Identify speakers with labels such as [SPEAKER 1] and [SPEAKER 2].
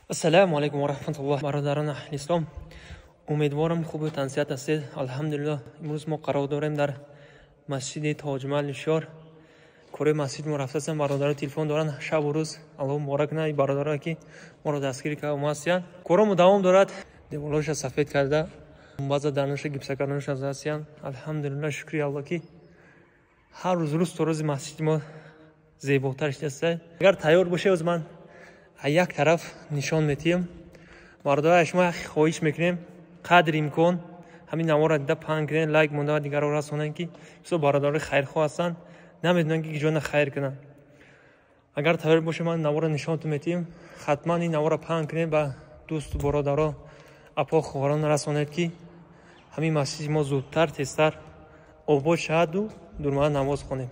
[SPEAKER 1] Ассалому алайкум ва раҳматуллоҳ, бародарони аҳли ислом. Умедворам хубу тансиҳат ҳастед. Алҳамдулиллоҳ, имрӯз мо қарор дорем дар масҷиди Тоҷмаҳал Нишор. Кори масҷид мо рафтастем, бародаро телефон доранд шабу рӯз. Аллоҳ муборак кунад ин бародарое ки моро дастгирӣ карда омадастиянд. Коромо давом дорад, деволҳоша сафед карда, баъза дарноша гипсакарданоша ҳастиянд. Алҳамдулиллоҳ, шукри Аллоҳ ки ҳар рӯз рӯз то рӯзи масҷиди мо зеботар шудааст. Агар тайёр боше, оз ман як тараф нишон метиҳем. Бародарои шумо хоҳиш мекунем, қадри имкон ҳамин наворро дида паҳн кунед, лайк монда ва дигарро расонанд, ки бисёр бародарои хайрхоҳ ҳастанд, намедонанд ки ҷона хайр кунанд. Агар тайёр боше, ман наворро нишонтон метиҳем. Ҳатман ин наворро паҳн кунед, ба дӯсту бародаро, апо, хоҳарон расонед, ки ҳамин масҷиди мо зудтар, тезтар обод шаваду дурмада намоз хонем.